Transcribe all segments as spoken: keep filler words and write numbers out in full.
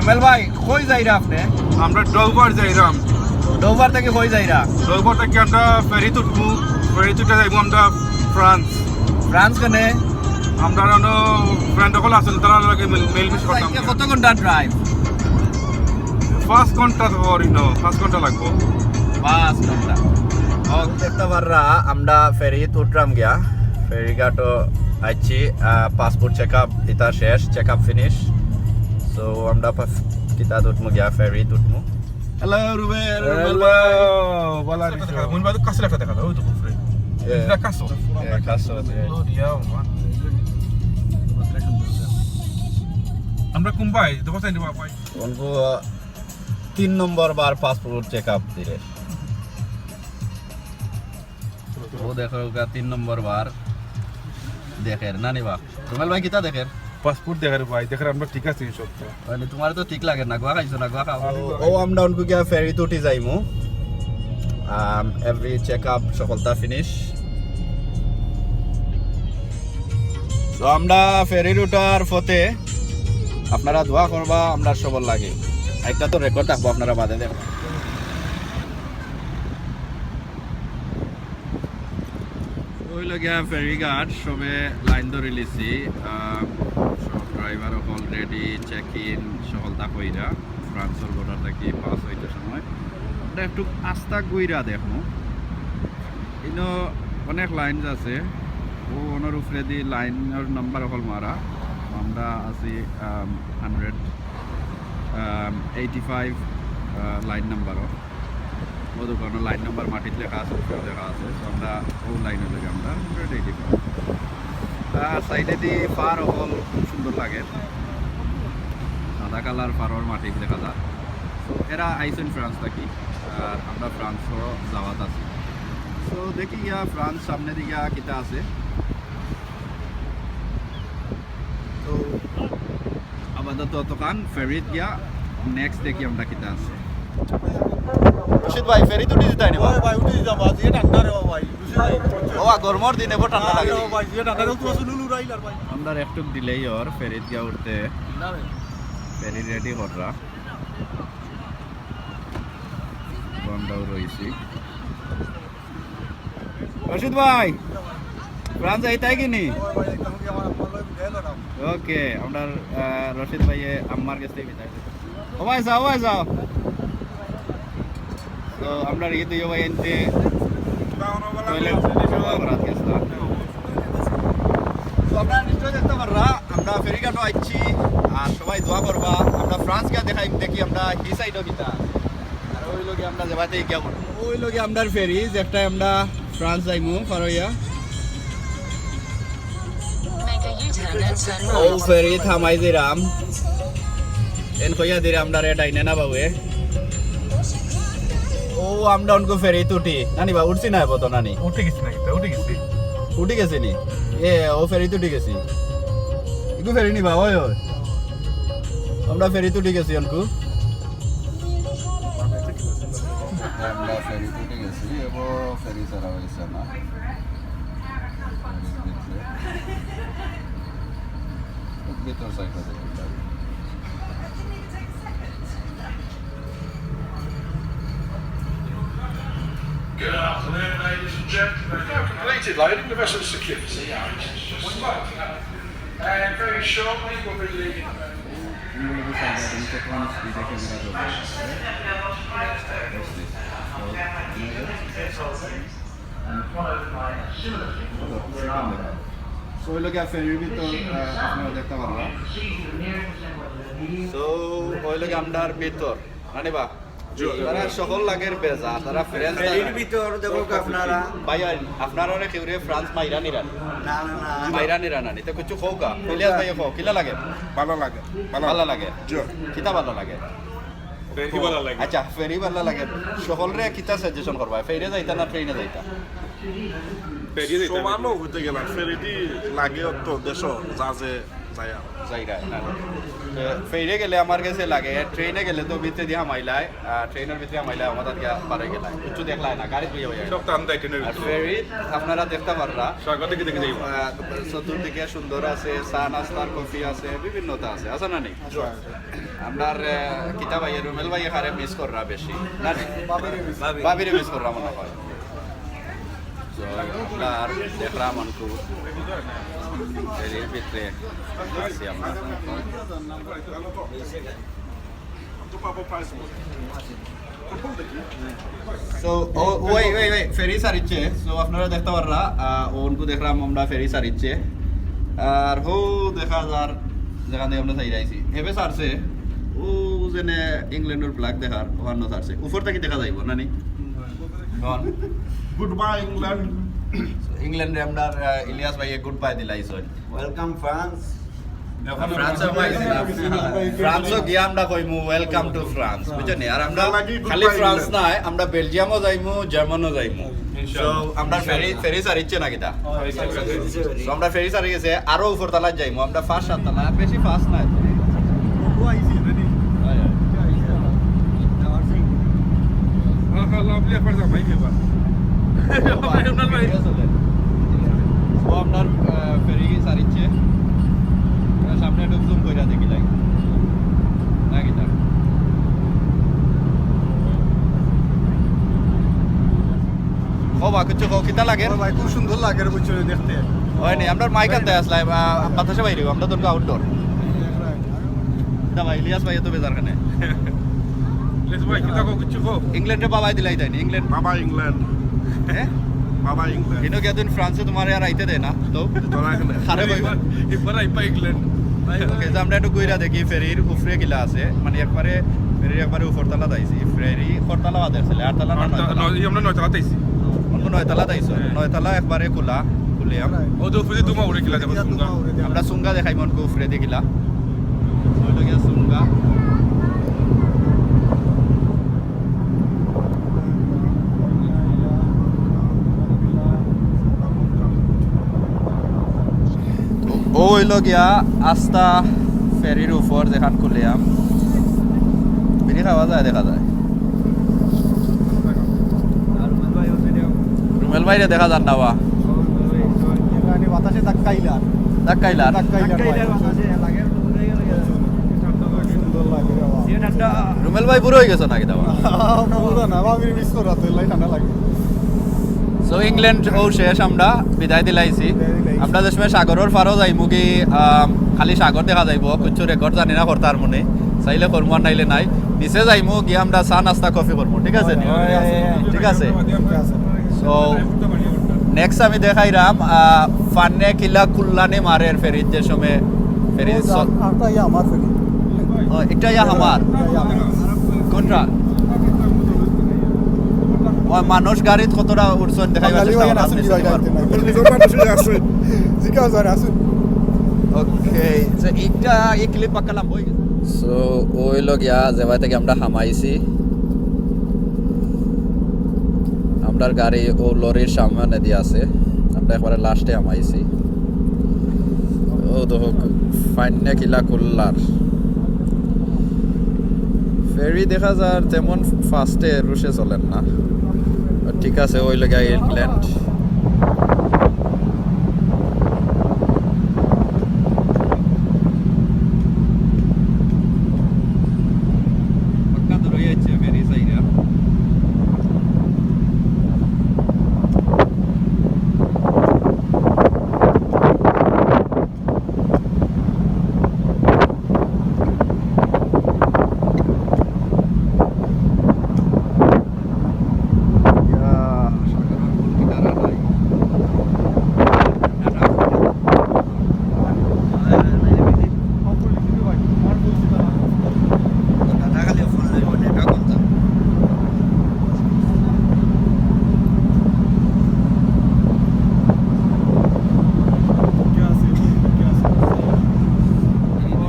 মেল ভাই, কই যাইরা আপনে? আমরা ডোভার যাইরাম। ডোভার থাকি কই যাইরা? ডোভার থাকি আমরা ফেরি তুলমু, ফেরি তুলে যাইমু আমরা ফ্রান্স। ফ্রান্স কেনে? আমরা অনো ফ্রেন্ড অকল আছইন, তারার লগে মিল-, মিলমিশ করতাম। আচ্ছা, কত ঘন্টা ড্রাইভ? পাঁচ ঘন্টা তো করি ন, পাঁচ ঘন্টা লাগবো। পাঁচ ঘন্টা। ওকে, দেখতা পাররা, আমরা ফেরিত উঠরাম গিয়া, ফেরি ঘাটো আইছি, আহ, পাসপোর্ট চেক আপ ইতা শেষ, চেক আপ ফিনিশ। So, আমরা পাস-, কিতা উঠমু গিয়া, ফেরিত উঠমু। হ্যালো, রুবেল, রুবেল ভাই। হ্যালো, ভালা আছো? মুন বাদু কাছে লাগা দেখা দাও, ওই তো উপরে। এ। এটা কাছে। এ, কাছে আছে। ও, দিয়া, মা। আমরা কুম্বাই, তো কোথায় নিবা, ভাই? উনকু তিন নম্বর বার পাসপোর্ট চেক আপ দিলে। ও দেখো, ওগা তিন নম্বর বার দেখের, না নিবা? রুমেল ভাই, কিতা দেখের? পাসপোর্ট দেখের ভাই, দেখের আমরা ঠিক আছি সবটা। মানে, তোমার তো ঠিক লাগে না, গুয়া খাইছো না, গুয়া খাও। ও, আমরা উনকু গিয়া ফেরি তুটি যাইমু। আম, এভরি চেক আপ সফলতা ফিনিশ। তো আমরা ফেরি উঠার পথে, আপনারা দোয়া করবা আমরা সবর লাগি। একটা তো রেকর্ড থাকবো, আপনারা বাদে দেখবা। ওই লগিয়া ফেরি ঘাট সবে লাইন ধরি লিছি, আহ, সব ড্রাইভার অকল রেডি, চেক ইন সফলতা কইরা ফ্রান্সর বর্ডার থাকি পাস হইতে সময় আমরা একটু আস্তা ঘুইরা দেখমু। ইনো অনেক লাইন আছে, ও অনর উপরেদি লাইনর নাম্বার অকল মারা। আমরা আছি, আম, হান্ড্রেড, আম, এইটি ফাইভ, আহ, লাইন নাম্বারও। ও দোকানো লাইন নাম্বার মাটিত লেখা আছে, উপরে লেখা আছে। তো আমরা ও লাইনো যাই আমরা, আমরা রেডি। আর সাইডেদি পার অকল খুব সুন্দর লাগে, সাদা কালার পারর মাটিত দেখা যায়। তো এরা আইছইন ফ্রান্স থাকি, আর আমরা ফ্রান্সও যাওয়াত আছি। তো দেখি গিয়া ফ্রান্স সামনে দিকে কিতা আছে। তো আপাতত অতখান ফেরিত গিয়া নেক্সট দেখি আমরা কিতা আছে। রশিদ ভাই, ফেরি তো উঠি দিতাই নি ভাই? ওই ভাই, উঠি দিতাম, আজ ইয়ে ঠান্ডা রে ভাই। রশিদ ভাই, ও, আর গরমর দিনে বড় ঠান্ডা লাগে। ও ভাই, ইয়ে ঠান্ডা রে, তুই আসলে লুলু রাইল আর ভাই। আমরা একটু ডিলে অর ফেরিত গিয়া উঠতে। না রে। ফেরি রেডি কররা। বন্ধাও রইছি। রশিদ ভাই, ফ্রান্স যাইতায় কি নি? ওকে, আমরা, আহ, রশিদ ভাইয়ে আম্মার গেছ থাকি বিদায়। ও ভাই যাও, ভাই যাও। তো আমরা ইয়ে দুইও ভাই এনতে টয়লেট ব্যবহার করাত গেছিলাম। তো আপনারা নিশ্চয় দেখতা পাররা, আমরা ফেরি ঘাটো আইছি, আর সবাই দোয়া করবা। আমরা ফ্রান্স গিয়া দেখাই, দেখি আমরা কি সাইডও কিতা। আর ওই লগে আমরা যেবাতে গিয়া বলবো, ওই লগে আমরার ফেরি, যেটায় আমরা ফ্রান্স যাইমু, পার অইয়া। Make a U-turn and turn right. ও ফেরি থামাই দিরাম। এন কইয়া দিরাম আমরারে ডাইনে না বাউয়ে। ও আমরা উনকু ফেরিত উঠি। নানি বা উঠছি না এবার তো নানি? উঠি গেছি না, এটা উঠি গেছি। উঠি গেছি নি? এ, ও ফেরিত উঠি গেছি। ইগু ফেরি নি বা, ওই, ওই। আমরা ফেরিত উঠি গেছি উনকু। আমরা ফেরিত উঠি গেছি, এবার ফেরি ছাড়া হইছে না। ফেরির ভিতরে। ভিতর সাইডটা দেখুন। Good afternoon, ladies and gentlemen. Completed loading, the vessel's secure for sea. And very shortly we'll be leaving. So, ওই লগে ফেরির ভিতর, আহ, আপনারা দেখতা পারবা। So, ওই লগে আমরার ভিতর, নানি বা? জি, জি। তারা সকল লাগের বেজা, তারা ফ্রেন্ডস ফেরির তারা। ভিতর দেখো আপনারা। ভাই, আপনারা কেউরে ফ্রান্স মাইরা নিরা নি? না, না, না। মাইরা নিরা না নি? তো কিছু কউক্কা। ইলিয়াস ভাই কও, কিলা লাগে? ভালা লাগে, ভালা ভালা লাগে। লাগে। জি। কিতা ভালা লাগে? ফেরি ভালা লাগে। আচ্ছা, ফেরি ভালা লাগে। সকলরে কিতা সাজেশন করবা? ফেরিয়ে যাইতা না ট্রেনে যাইতা? ফেরিয়ে যাইতা। সমানও হইতে গেলে ফেরিটি লাগে তো দেশো, যা যে যাইরা না। তো ফেরিয়ে গেলে আমার গেছে লাগে, ট্রেনে গেলে তো ভিতরে দিয়া হামাইলায়, আহ, ট্রেনের ভিতরে হামাইলায় আমার তাত গিয়া পারে গেলায়, কিচ্ছু দেখলায় না, গাড়িত বইয়া বইয়া। সব টান দেয় ট্রেনের আর ভিতরে। ফেরি আপনারা দেখতা পাররা। স্বাগত কি দেখে যাইব? আহ, চতুর্দিকে সুন্দর আছে, চা নাস্তার কফি আছে, বিভিন্নতা আছে, আছে না নি? আমরার, আহ, কিতা ভাইয়ে, রুমেল ভাইয়ে কারে মিস কররা বেশি? না নি? ভাবিরে মিস কররা মনে হয়। তো, আমরা আর দেখলাম অনকু ফেরির ভিতরে আছি আমরা। So, ও, ওই, ওই, ওই, ফেরি সারিচ্ছে। So, আপনারা দেখতা পাররা, আহ, অনকু দেখলাম আমরা ফেরি সারিচ্ছে। আর হো দেখা যার, যেখান থাকি আমরা সাইরা আইছি। হেবে সারছে, ও যেনে ইংল্যান্ডর ফ্ল্যাগ দেখার, ওখানো সারছে। উপর থাকি দেখা যাইব, না নি? Good bye England. ইংল্যান্ডে আমরা, আহ, ইলিয়াস ভাইয়ে গুড বাই দিলাইছইন। Welcome France. ফ্রান্সও পাইছি না। ফ্রান্সও গিয়া আমরা কইমু, "Welcome to France", বুঝছো নি? আর আমরা লাগি গুড খালি বাই ফ্রান্স ইংল্যান্ড। নায়, আমরা বেলজিয়ামও যাইমু, জার্মানও যাইমু। So, আমরা ফেরি, ফেরি সারিচ্ছে না কিতা? So, আমরা ফেরি সারি গেছে, আরো উপর তালা যাইমু, আমরা ফার্স্ট সাত তালা, বেশি ফার্স্ট নায়। ও আপনার, আহ, ফেরি সারিচ্ছে। আহ, সামনে একটু জুম কইরা দেখি, লাইক। না, কিতা? ও বা, কিছু কও, কিতা লাগে? ও ভাই, খুব সুন্দর লাগে রে, বুঝছো, দেখতে। হয় নি, আমরা মাইক আনতে আসলাই, আহ, বাতাসে বাইরে, আমরা তো আউটডোর। না ভাই, ইলিয়াস ভাই এত বেজার কেনে? ইলিয়াস ভাই, কিতা কও, কিচ্ছু কও? ইংল্যান্ডে বাবাই দিলাই তাই নি, ইংল্যান্ড। বাবা ইংল্যান্ড। হ্যাঁ? বাবা ইংল্যান্ড। ইনো গিয়া দিন ফ্রান্সে তোমার আর আইতে দেয় না, তো? তোরা এখানে। আরে ভাই। এবার, এবার আইবা ইংল্যান্ড। ওকে, তো আমরা একটু ঘুরা দেখি ফেরির উপরে কিলা আছে, মানে একবারে ফেরির একবারে উপর তালা আইছি, ফেরি উপর তালা বাদে আছে, আর তালা না, আট তালা, নয় তালা। নয়, আমরা নয় তালাত আইছি। অন্য নয় তালাত আইছো, হ্যাঁ। নয় তালা একবারে খোলা, খুলে আম। ও তো উপরে তোমার উড়ে কিলা দেখো, সুন্দর। আমরা সুঙ্গা দেখাই মনকে উপরে দেখিলা। ওইটা গিয়া সুঙ্গা। ও অইলো গিয়া আস্তা ফেরির উপর যেখান খুলিয়াম। বিড়ি খাওয়া যায়, দেখা যায়। রুমেল ভাইরে দেখা যার না বা? বাতাসে ধাক্কাইলা। ধাক্কাইলা? ধাক্কাইলা। সুন্দর লাগে রে বাবা। রুমেল ভাই বুড়া অই গেছো নাকি দাবা? বুড়া না, ভাবিরে মিস করা তো, এলাই ঠান্ডা লাগে। So, ইংল্যান্ড ও শেষ, আমরা বিদায় দিলাইছি। বিদায় দিলাইছি। আমরা যে সময় সাগরর পারও যাইমু কি, আম, খালি সাগর দেখা যাইব, কিছু রেকর্ড জানি না করতার মনে, চাইলে করমু আর নাইলে নাই। নিচে যাইমু, গিয়া আমরা চা নাস্তা কফি করমু, ঠিক আছে নি? হয়, হয়, হয়। ঠিক আছে। ঠিক আছে। So, নেক্সট আমি দেখাইরাম, আহ, ফান্নে কিলা কুল্লানি মারের ফেরিত যে সময় ফেরি ও, স-, আরটা ইয়া আমার ফেরি। ও, এটা ইয়া আমার। ইয়া, ইয়া আমার। কোনটা? ও, মানুষ গাড়িত কতটা উঠছইন দেখাইবার বাঙালি চেষ্টা ভাই করলাম, আছেন কি নিচে ভাই দিবার। গাড়িতে নাই? নিজের মানুষ আছে। জিজ্ঞাসা করে আছেন। ওকে, so এইটা, এই ক্লিপ পাক্কা লম্বা হয়ে গেছে। So, ওই লগিয়া যে ভাই থেকে আমরা হামাইছি, আমরার গাড়ি ও লরির সামনে দিয়া আছে, আমরা একবারে লাস্টে হামাইছি। ও তো হোক, ফাইন না কিলা কুল্লার। ফেরি দেখা যার তেমন ফাস্টে রুশে চলের না, ঠিক আছে, ওই লগে ইংল্যান্ড। পাক্কা দূর হয়ে যাচ্ছে ফেরি সাইরা।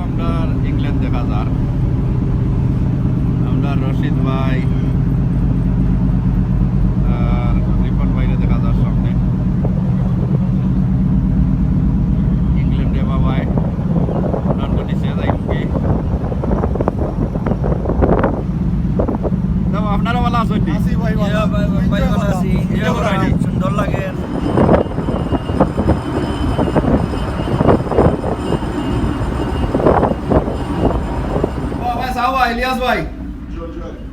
আমরার ইংল্যান্ড দেখা যার। আমরার রশিদ ভাই আর রিপন ভাইরে দেখা যার সামনে। ইংল্যান্ডে বাবায়। চাও, ইলিয়াস ভাই,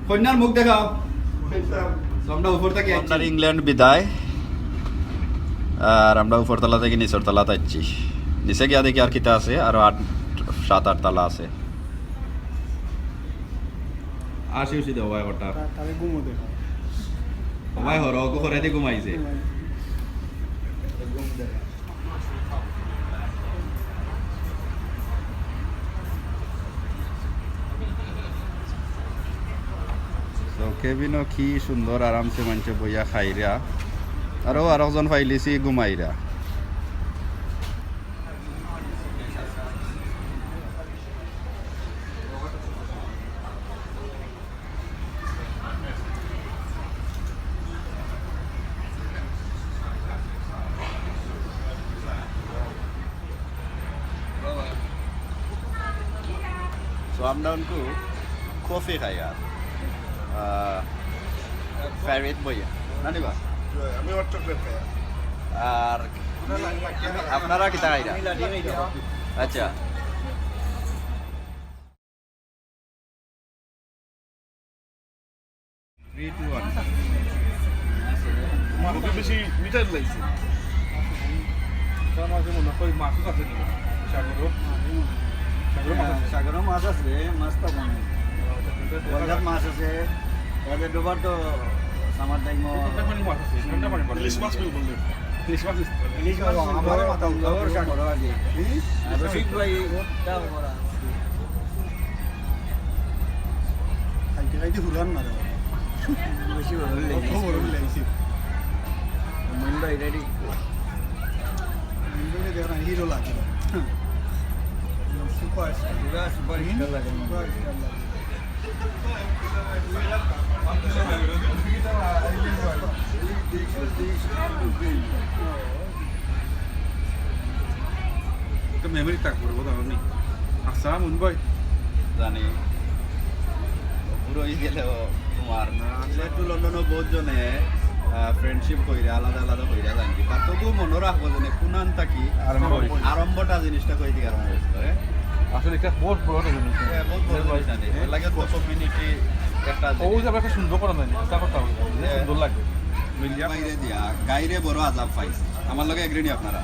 কইন্যার মুখ দেখাও। তো আমরা উপর থাকি আইছি। ইংল্যান্ড বিদায়, আর আমরা উপরতলা থাকি নিচর তলাত আইছি। নিচে গিয়া দেখি আর কিতা আছে, আরো আট, সাত আট তলা আছে। আসি উসি দেও ভাই ওটা। তা-, তাহলে ঘুমো দেখো। ও ভাই, হরো, ওকে করে দি ঘুমাইছে। ঘুমাইছে। তো কেবিনও কি সুন্দর, আরামসে মানষে বইয়া খাইরা। আরো আরোজন পাইলিছি ঘুমাইরা। So, আমরা অনকু কফি খাইয়ার, আহ, ফেরিত বইয়া। না নিবা? আমি হট চকলেট খাই। আর আপনারা কিতা খাইরা? আচ্ছা। Three, two, one. কত বেশি মিঠাই লাগছে। তার মাঝে মনে হয় মাছ আছে নি? সাগরও? সাগরও মাছ আছে? সাগরও মাছ আছে, মাছ তো মনে হয়। আচ্ছা, ঠিক আছে। বলজাত মাছ আছে। এবারে ডোবার তো সামার টাইমও। ঠান্ডা পানি মাছ আছে, ঠান্ডা পানি মাছ। ইলিশ মাছ বলবো। ইলিশ মাছ। ইলিশ মাছ আমার মাথা উঠলো। সাগর আছে। হুম? আর রশিদ ভাই, ওটা ওরা। খাইতে খাইতে হুরান মারে। বেশি বড় হইলে কত বড় হইলে আইছি। মুম্বাই রেডি। মুম্বাই দেখো না, হিরো লাগে। Super star. পুরা সুপার স্টার লাগে। সুপার স্টার লাগে। একটা মেমোরি থাকবো রে, কথা নেই। আচ্ছা, মুম্বাই। জানি। পুরো ই গেলেও তোমার না। সিলেট টু লন্ডনও বহুত জনে, আহ, ফ্রেন্ডশিপ কইরা, আলাদা আলাদা কইরা জানি। But তবুও মনে রাখবো যে কোনান থাকি আরম্ভ হইছে। আরম্ভটা জিনিসটা কই থেকে আরম্ভ হইছে, হ্যাঁ? আসলে এটা বহুত বড় একটা জিনিস। হ্যাঁ, বহুত বড় জিনিস জানি। এর লাগে কত মিনিটে একটা ওই যে আমরা একটা সুন্দর করা যায়নি, আশা করতাম। হ্যাঁ। সুন্দর লাগে। বাইরে দিয়া, গাইরে বড় আজাব পাইছে। আমার লগে এগ্রি নি আপনারা?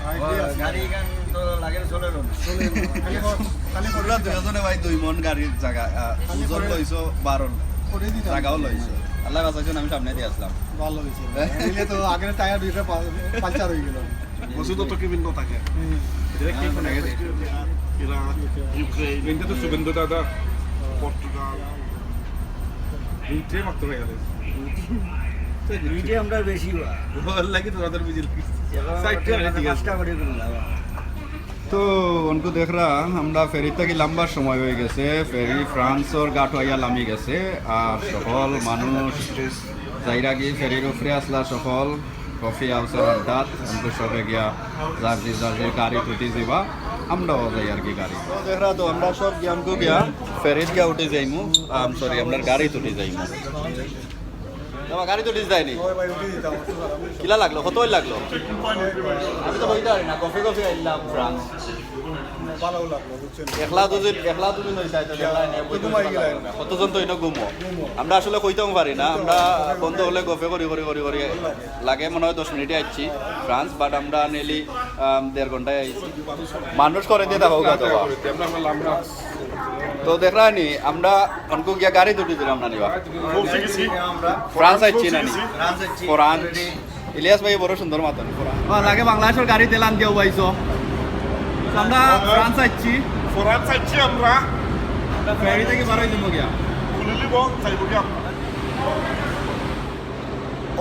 গাড়ি গান তো লাগে চলে না। চলে না। খালি ব-, খালি আমরা দুইজনে ভাই দুই মন গাড়ির জাগা, আহ, খালি ওজন করে লইছো বারো, করে দিতাম। জাগাও লইছো। আল্লাহ বাঁচাইছেন, আমি সামনে দিয়ে আসলাম। ভালো হয়েছে। হ্যাঁ? নাইলে তো আগের টায়ার দুইটা পা-, পাংচার হয়ে গেল। বসে তো তোকে ভিন্ন থাকে। হুম। এরা কি হ্যাঁ, মানে মানে ইরাক, ইউক্রেন, এটা তো শুভেন্দু দাদা, পর্তুগাল। দুইটাই মাত্র হয়ে গেল। দুইটাই আমরা বেশি বা। ভালো লাগে তো তাদের মিছিল। এবার সাইডটা আমরা রেডি আছে। পাঁচটা করে দিলাম। তো অনকু দেখরা, আমরা ফেরি থাকি লম্বা সময় হয়ে গেছে, ফেরি ফ্রান্সর ঘাট হইয়া লামি গেছে, আর সকল মানুষ যাইরা কি ফেরির উপরে আসলা, সকল কফি হাউসর আড্ডাত, অনকু সবে গিয়া যার যে যার যে গাড়ি উঠি যাইবা, আমরাও যাই আর কি গাড়ি। তো দেখরা তো আমরা সব গিয়া অনকু গিয়া ফেরিত গিয়া উঠি যাইমু, আম, সরি, আমরা গাড়িত উঠি যাইমু। বাবা, গাড়িত উঠি যায়নি? ওই ভাই, উঠি দিতাম, অত খারাপ। কিলা লাগলো? কত লাগলো? আমি তো কইতে পারি না, কফি কফি আইলাম ফ্রান্স। ভালো লাগলো, বুঝছেন? একলা দুজন, একলা দুজন হইছে, আইতে দেখলা নি, তো ঘুমাই গেলাম। কতজন তো ইনো ঘুমো। ঘুমো। আমরা আসলে কইতাম পারি না, আমরা বন্ধু হলে গফে করি, করি, করি, করি লাগে মনে হয় দশ মিনিটে আইছি ফ্রান্স, but আমরা nearly, আম, দেড় ঘন্টায় আইছি। মানুষ করে দিয়ে দেখো গা তো। আমরা, আমরা লামরা। তো দেখরা নি, আমরা অনকু গিয়া গাড়িত উঠি দিলাম না নিবা। ফ্রান্স আইছি না নি? ফ্রান্স আইছি। ফ্রান্স। ইলিয়াস ভাই বড় সুন্দর মাতন। ও, লাগে বাংলাদেশর গাড়িত এলান দিয়া উবাইছো। আমরা ফ্রান্স আইছি। ফ্রান্স আইছি আমরা। ফেরি থাকি বারই দিমু গিয়া। খুলিলিব, চাইব কি আমরা?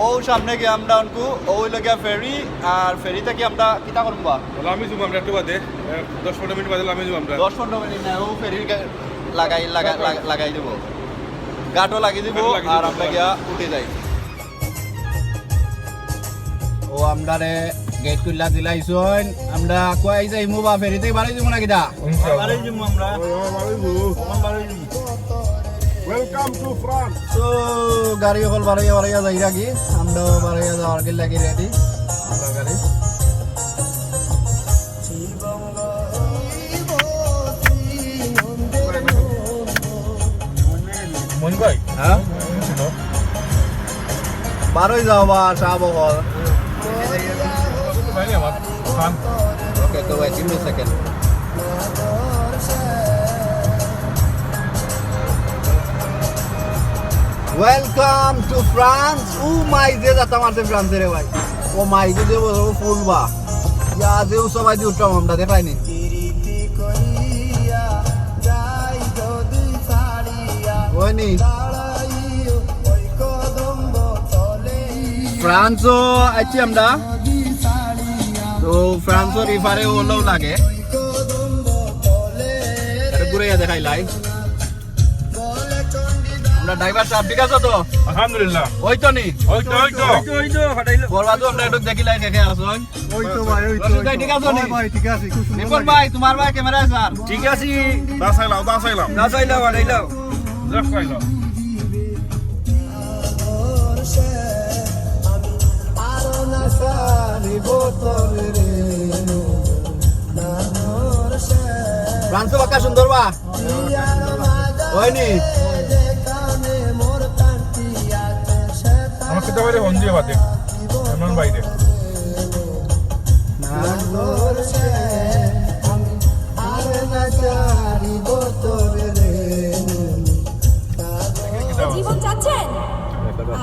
ও সামনে গিয়া আমরা অনকু, ও হইল গিয়া ফেরি, আর ফেরি থাকি আমরা কিতা করমু বা? লামি যাইমু আমরা একটু বাদে, এ, দশ পনেরো মিনিট বাদে লামি যাইমু আমরা। দশ পনেরো মিনিট না, ও ফেরির গা-, লাগাই, লাগা-, লাগা-, লাগাই দিব। ঘাটও লাগি দিব, ঘাটও লাগি দিব। আর আমরা গিয়া উঠি যাই। ও আমরারে গেট খুলিয়া দিলাইছইন, আমরা কই যাইমু বা ফেরি থাকি বারই যাইমু না কিতা? বারই যাইমু আমরা। ওই, ওই, বারই যাইমু। ওই, বারই যাইমু। Welcome to France. So, গাড়ি অকল বারইয়া বারইয়া যাইরা গি, আমরাও বারইয়া যাওয়ার লাগি রেডি, আমরার গাড়ি। মইন ভাই। হ্যাঁ? ছিল। বারোই যাও বা, সাব হল। ভাই আমার খান। Okay, তো wait, give me a second. Welcome to France. ও মাই, যে যাতা মারছে ফ্রান্সে রে ভাই। ও মাই, যে বড় ফুল বা। ইয়া, যে উৎসব আইদি উঠলাম আমরা, দেখায়নি। ওইনি। ফ্রান্সও আইছি আমরা। তো ফ্রান্সর ইফারে ওলাও লাগে। এটা ঘুরাইয়া দেখাইলাই। আমরা ড্রাইভার সাহেব, ঠিক আছে তো? আলহামদুলিল্লাহ। ওই তো নি? ওই তো, ওই তো। ওই তো, ওই তো, ফাটাইলো। বরবাদও আমরা একটু দেখিলাই, দেখে আসুন। ওই তো ভাই, ওই তো, রশিদ ভাই, ওই তো। ঠিক আছে নি? ওই ভাই, ঠিক আছে, খুব সুন্দর রিপন লাগে। ভাই, তোমার ভাই ক্যামেরায় স্যার। ঠিক আছে। দাসাইলাও, দাসাইলাম। দাসাইলাও, ফাটাইলাও। দাসাইলাও। ফ্রান্সে বাক্কা সুন্দর বা? ওইনি? আমার খেতে পারে হন্দিয়ে বাদে। এমন বাইরে। জীবন চাচ্ছেন?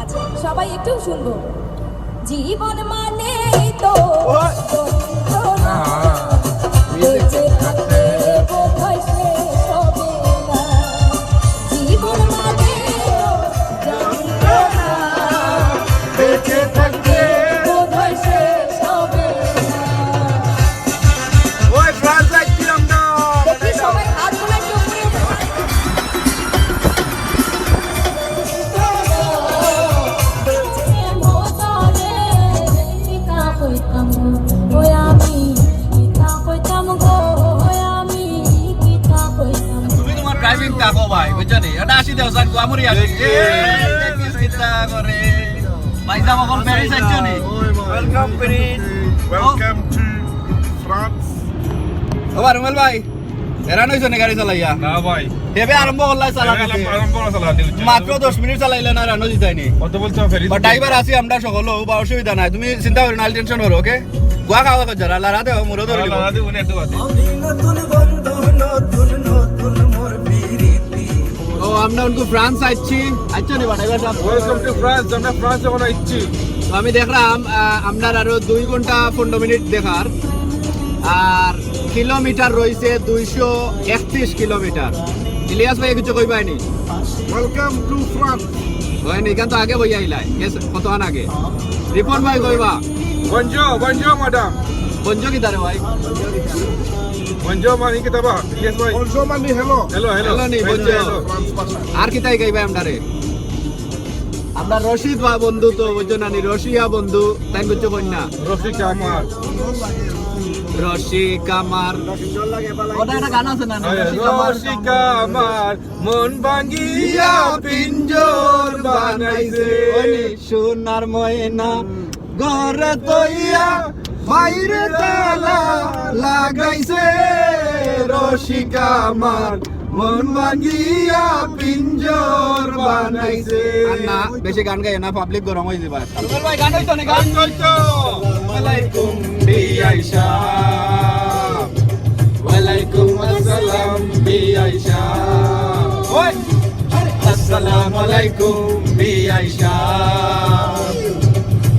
আচ্ছা, সবাই একটু শুনবো। জীবন মানেই তো ওই। যন্ত্রণা। বেঁচে থাকতে বোধহয় শেষ হবে না। জীবন মানেই তো যন্ত্রণা। বেঁচে থাকতে বোধহয় শেষ হবে না। ওই ফ্রান্স আইছি আমরা। দেখি সবাই হাতগুলো একটু উপরে উঠান। তুমি তোমার ড্রাইভিং থাকো ভাই, বুঝছো নি? এটা আসি দেও, স্যার, গুয়ামুরি আসি। এ, কিতা করে? ভাই সাহেব, এখন প্যারিস আইছো নি? Welcome Paris. Welcome to France. ও বা রুমেল ভাই, হেরান হইছো নি গাড়ি চালাইয়া? না ভাই। হেবে আরম্ভ করলাই চালানি। হেবে আরম্ভ করলাই চালানি, বুঝছো? মাত্র দশ মিনিট চালাইলে না, হেরান হইতায় নি। কত বলছো ফেরি? বা ড্রাইভার আছি আমরা সকল, ও বা অসুবিধা নাই, তুমি চিন্তা করো না, টেনশন করো, ওকে? গুয়া খাওয়া কর যারা, লারা দেও, মুরো ধরে আল্লাহ নিব। লারা দেব, উনি একটু বাদে। ও, আমরা কিন্তু ফ্রান্স আইছি। আচ্ছা নি বা ড্রাইভার সাহেব। Welcome to France, আমরা ফ্রান্স এখন আইছি। তো আমি দেখলাম, আহ, আমরা আরো দুই ঘন্টা পনেরো মিনিট দেখার। আর কিলোমিটার রইছে দুইশো একত্রিশ কিলোমিটার। ইলিয়াস ভাই কিছু কইবায়নি? Welcome to France. হয়নি, এখান তো আগে বইয়া আইলাই। গেছে কতক্ষণ আগে। রিপন ভাই কইবা? Bonjour, bonjour, madame. Bonjour কিতা রে ভাই? Bonjour মানে কিতা বা? ইলিয়াস ভাই। Bonjour মানে hello. Hello, hello. Hello নি, এই যে, bonjour. এই যে। আর কিতা কইবা আমরারে? আমরা রশিদ বা বন্ধু তো, বুঝছো না নি, রশিয়া বন্ধু, তাই বুঝছো কই না? রশিক আমার। রশিক আমার। ওটা একটা গান আছে না, না? আরে, রশিক আমার। রশিক আমার, মন ভাঙিয়া পিঞ্জর বানাইছে। ওই নি, সোনার ময়না ঘরে তইয়া বাইরে তালা লাগাইছে। রশিক আমার, মন ভাঙিয়া পিঞ্জর বানাইছে। আর না, বেশি গান গাইও না, পাবলিক গরম হয়ে যাবে। রুবেল ভাই, গান হইতো না, গান হইতো। আসসালামু আলাইকুম, বিআই সাহেব। ওয়ালাইকুম আসসালাম, বিআই সাহেব। ওই, আসসালামু আলাইকুম, বিআই সাহেব।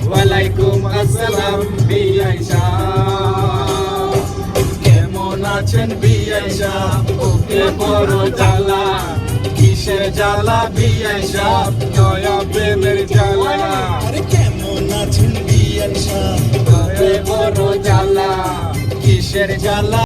ওয়ালাইকুম আসসালাম, বিআই সাহেব। কেমন আছেন বিআই সাহেব? ওকে বড় জ্বালা, কিসের জ্বালা বিআই সাহেব? নয়া প্রেমের জ্বালা। আরে কেমন আছেন বিআই সাহেব? ওকে বড় জ্বালা, কিসের জ্বালা?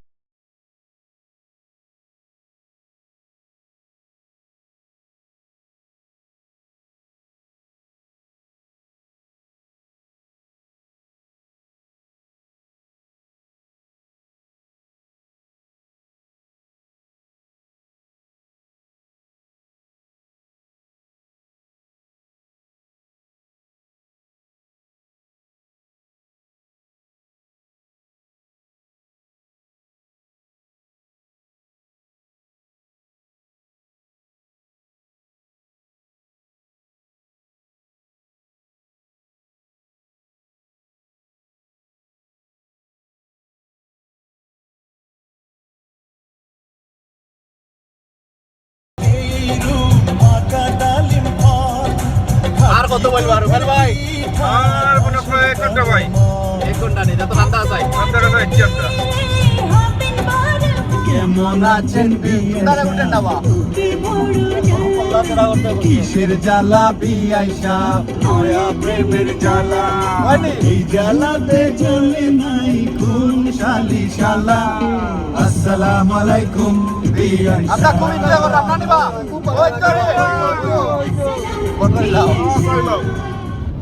আর কত বলবো আর রুবেল ভাই? আর মনে হয় এক ঘন্টা ভাই। এক ঘন্টা নেই, যত ঠান্ডা আছে। ঠান্ডা কথা হচ্ছে একটা। কেমন আছেন বিয়ে? তারা উঠেন না বা। কিসের জ্বালা বিয়াই সাহেব, নয়া প্রেমের জ্বালা। হয়নি? এই জ্বালাতে জ্বলে নাই কোন শালি শালা। আসসালামু আলাইকুম বিয়াই সাহেব। আমরা খুব এনজয় করলাম, না নিবা? ওই তো রে।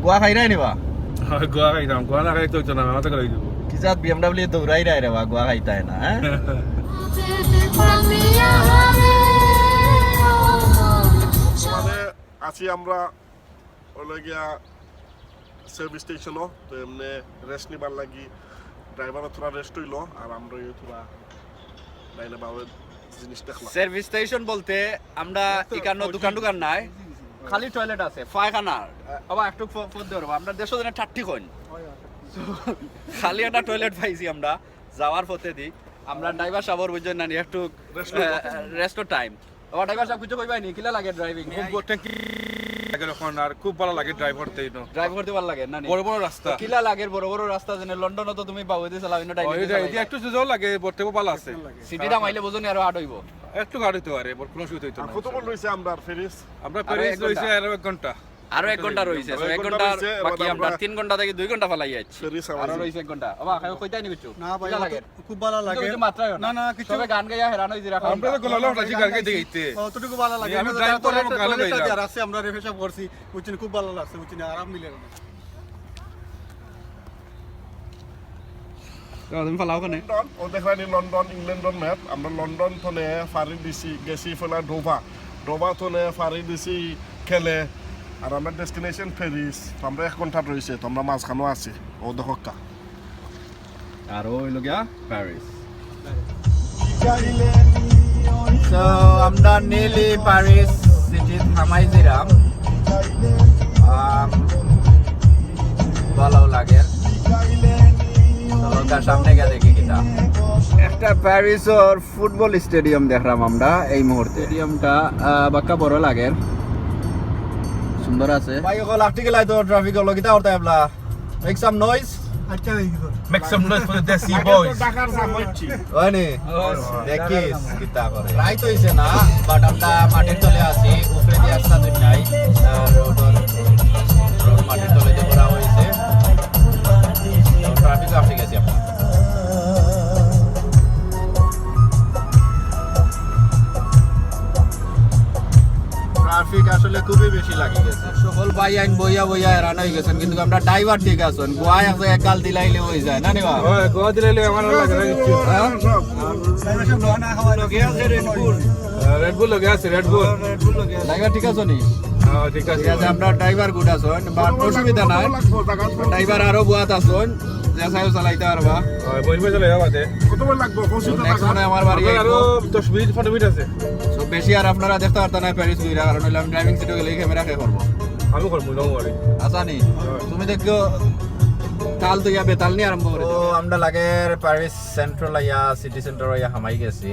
গোয়া খাইরায় নিবা? গোয়া খাইতাম, গোয়া না খাইতে হইতো না, মাথা খারাপ হইতো। কি জাত বিএমডাব্লিউ দৌড়াইরায় রে বা, গোয়া খাইতায় না, হ্যাঁ? মানে আছি আমরা হলো গিয়া সার্ভিস স্টেশনও, তো এমনি রেস্ট নিবার লাগি ড্রাইভারও থোড়া রেস্ট হইলো, আর আমরাও থোড়া ডাইনে বামে জিনিস দেখলাম। সার্ভিস স্টেশন বলতে আমরা ইকানো দোকান দোকান নাই, খালি টয়লেট আছে, পায়খানা। বাবা একটু ফ-, ফোন দিয়ে আমরা দেড়শো জনের ঠাট্টি কইন। তো খালি একটা টয়লেট পাইছি আমরা যাওয়ার পথে দি। আমরা ড্রাইভার সাহেবর বুঝছেন না নি, একটু রেস্ট টাইম। ও ড্রাইভার সাহেব কিছু কইবাই নি, কিলা লাগে ড্রাইভিং? খুব ট্যাঙ্কি লাগে এখন, আর খুব ভালো লাগে ড্রাইভ করতে, you know। ড্রাইভ করতে ভালো লাগে না নি? বড় বড় রাস্তা। তো কিলা লাগে বড় বড় রাস্তা, যেন লন্ডনও তো তুমি বাউদি চালাও, ইনো ও, ডাইনে এটা, চালাও। এটা একটু সুযোগ লাগে, বর্তমানে ভালো আছে। সিটিটা মাইলে বুঝুন আরো আট হইব। একটু গাড়ি তো আরে, বড় কোনো অসুবিধা হইতো আর না। কত বল রইছে আমরা প্যারিস? আমরা আরো প্যারিস এক ঘন্টা। রইছে আরো এক ঘন্টা। আরো এক ঘন্টা রইছে, আরো so এক এক ঘন্টা ঘন্টা রইছে, বাকি এবার আমরা আমরা তিন ঘন্টা থেকে দুই ঘন্টা ফালাই যাচ্ছি। প্যারিস আরো আমার রইছে এক ঘন্টা। বাবা, খাও কইতাই নি কিছু? না ভাই, কিলা আমার লাগে? তো খুব ভালো লাগে। কিছু মাত্রায় না। না, না, কিছু সবে গান গাইয়া হেরান হইছে, রাখো। আমরা তো গোলালো ফাটাইছি গান গাইতে গাইতে। অতটুকু ভালো লাগে। আমি আমরা তো ড্রাইভ তারপরে করার একটা গান টয়লেট গাইলাম। আছে, আর আছে, আমরা রিফ্রেশ আপ করছি, বুঝছেন, খুব ভালো লাগছে, বুঝছেন, আরাম মিলে গেল। তো তুমি ফালাও ওখানে। লন্ডন, ও দেখলানি লন্ডন, ইংল্যান্ডর ম্যাপ। আমরা লন্ডন থনে ফারি দিছি, গেছি ফেলা ডোভা। ডোভা থনে ফারি দিছি খেলে। আর আমরা ডেস্টিনেশন প্যারিস। তো আমরা এক ঘন্টা রইছে, তো আমরা মাঝখানো আছি। ও দেখো কা। আর ও হইল গিয়া প্যারিস। So, আমরা নিলি প্যারিস সিটিত হামাই দিলাম। আম, ভালো লাগে। চলো, তার সামনে গিয়া দেখি কিতা। একটা প্যারিসর ফুটবল স্টেডিয়াম দেখলাম আমরা এই মুহূর্তে। স্টেডিয়ামটা, আহ, বাক্কা বড় লাগের, সুন্দর আছে। ভাই, ওগুলো লাফটি গেলাই তো ট্রাফিক হলো, কিতা করতে এবলা? Make some noise. আচ্ছা, এই তো। Make some noise for the Desi boys. ঢাকার জামাই। হয়নি? দেখিস, কিতা করে। রাইত হইছে না, but আমরা মাটির তলে আছি, উপরে দিয়ে রাস্তা দিন নাই। আর রোড, রোড মাটির তলে দিয়ে করা হয়েছে। তো ট্রাফিক আটকে গেছি আমরা। ট্রাফিক আসলে খুবই বেশি লাগি গেছে। সকল ভাই আইন বইয়া বইয়া হেরান হয়ে গেছেন, কিন্তু আমরা ড্রাইভার ঠিক আছেন। গোয়া এক জায়গায় গাল দিলাইলে হয়ে যায়, না নি বা? হয়, গোয়া দিলাইলে আমার আর লাগে না কিচ্ছু। হ্যাঁ? লগে আছে Red Bull। হ্যাঁ, Red Bull লগে আছে, Red Bull। ড্রাইভার ঠিক আছো নি? হ্যাঁ, ঠিক আছে। ঠিক আছে, আমরা ড্রাইভার গুড আছো, but অসুবিধা নাই। ড্রাইভার আরো বুয়াত আছো, যে চাইও চালাইতে পারবা। হয়, বইন বইন চালাইবা বাদে। কত বার লাগবো? পঁচিশ তো next টাকা। মানে আমার বাড়ি আমরা আরো আইবো। দশ মিনিট, পনেরো মিনিট আছে। So, বেশি আর আপনারা দেখতে পারতা না প্যারিস ঘুরা, কারণ হইলে আমি ড্রাইভিং সিটে গেলে ক্যামেরা কে করবো? আমি করবো, don't worry। আচ্ছা নি? হ্যাঁ। তুমি দেখো, তাল তো ইয়া বেতাল নিয়ে আরম্ভ করে ও, দিও। আমরা লাগের প্যারিস সেন্ট্রাল ইয়া, সিটি সেন্টার ইয়া হামাই গেছি।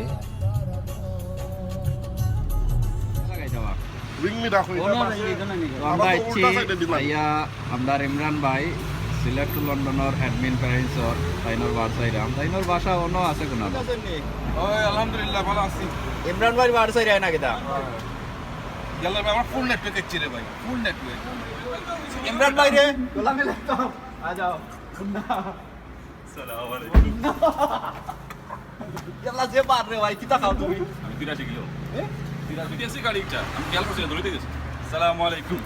Ring me রাখো, এটা পাশে। তো আমরা আইছি, আইয়া আমরার ইমরান ভাই, সিলেট টু লন্ডনর অ্যাডমিন প্যারিসর, তাইনর বার্সাইরাম, তাইনর বাসা অন্য আছে কোন? ওই আলহামদুলিল্লাহ, ভালো আছি। ইমরান ভাইর বার্সাইরায় না কিতা? ইয়াল্লা ভাই, আমার ফুল নেটওয়ার্ক এসছে রে ভাই, ফুল নেটওয়ার্ক। ইমরান ভাই রে, গোলামি লাগতাম। আ যাও। সালাম আলাইকুম। ইয়াল্লা, যে বার রে ভাই, কিতা খাও তুমি? আমি তিরাশি কিলো। এ? তিরাশি। বিদেশি গাড়ি একটা। আমি খেয়াল করছি না, ধরিতে গেছি। সালাম আলাইকুম।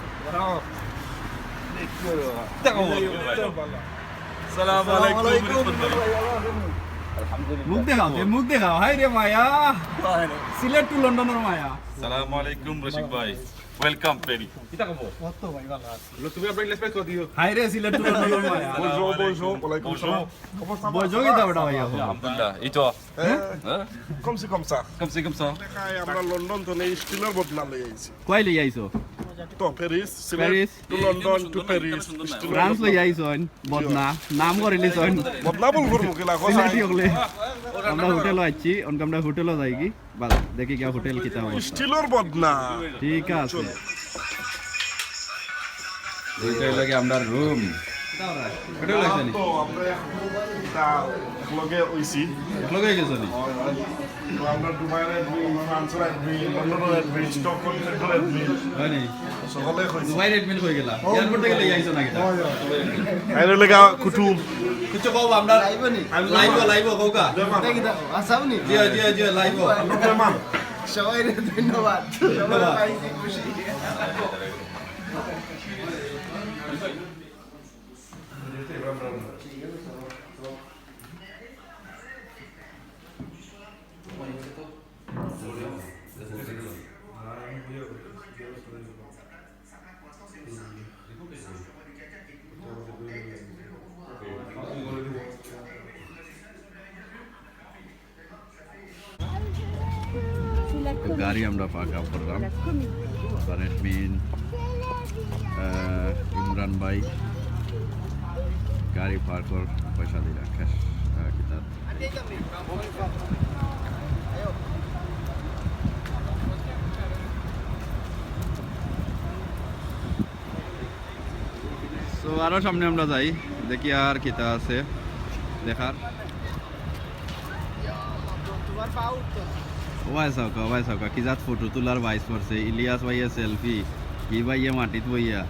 দেখো, ভাই। সালাম আলাইকুম, রিপন ভাই। আলহামদুলিল্লাহ। মুখ দেখাও, এ মুখ দেখাও। হায় রে মায়া। সিলেট টু লন্ডনর মায়া। সালাম আলাইকুম, রশিদ ভাই। Welcome, Perry. কিতা খবর? কত ভাই, ভালো আছি। তুমি আপনার ইংলিশ পেজ দিও। হায় রে, সিলেট টু লন্ডনর মায়া। বসো, বসো। ওয়ালাইকুম আসসালাম। বসো, কিতা বেটা ভাই এখন? আলহামদুলিল্লাহ, এই তো। হ্যাঁ? হ্যাঁ? কমসে কম চা। কমসে কম চা। দেখাই, আমরা লন্ডন তো নেই, স্টিলের বদনা লই আইছি। কই লই আইছো? তো Paris, Sylhet Paris. To London, to Paris, স্টিলের ফ্রান্স বদনা। লই আইছো, বদনা। নাম করে লিছো। বদনা বল করবো কিলা, কথা সিলেটি নাই। হকলে। আমরা হোটেলও আইছি, অনকে আমরা হোটেলও যাইগি। বাস, দেখি গিয়া হোটেল কিতা অবস্থা। স্টিলর বদনা। ঠিক আছে। এইটা অইলো গিয়া আমরার রুম। হোটেল আইছে নি? তো আমরা এক-, তা একলগে অইছি। একলগে অই গেছো নি? তো আমরা দুবাইর admin, ফ্রান্সর admin, লন্ডনর admin, স্টকহোম সেন্টার admin। হয় নি? সকলে কইছি। দুবাইর admin কই গেলা? এয়ারপোর্ট থাকি লই আইছো না কিতা? তাইর লাগি কুটুম। কিছু কও, আমরা লাইভও, লাইভও কও কা? আসাও নি? জি, জি, জি, লাইভও। আমরা মেহমান। সবাইরে ধন্যবাদ। ধন্যবাদ। সবাই খুশি। গাড়ি আমরা পার্ক আপ করলাম। তার admin, আহ, ইমরান ভাই গাড়ি পার্ক কর পয়সা দিলা, cash, আহ, কিতা। So, আরো সামনে আমরা যাই, দেখি আর কিতা আছে দেখার। ওবায় চাউক্কা, ওবায় চাউক্কা, কি জাত ফটো তুলার vibe করছে। ইলিয়াস ভাইয়ে selfie, ই ভাইয়ে মাটিত বইয়া।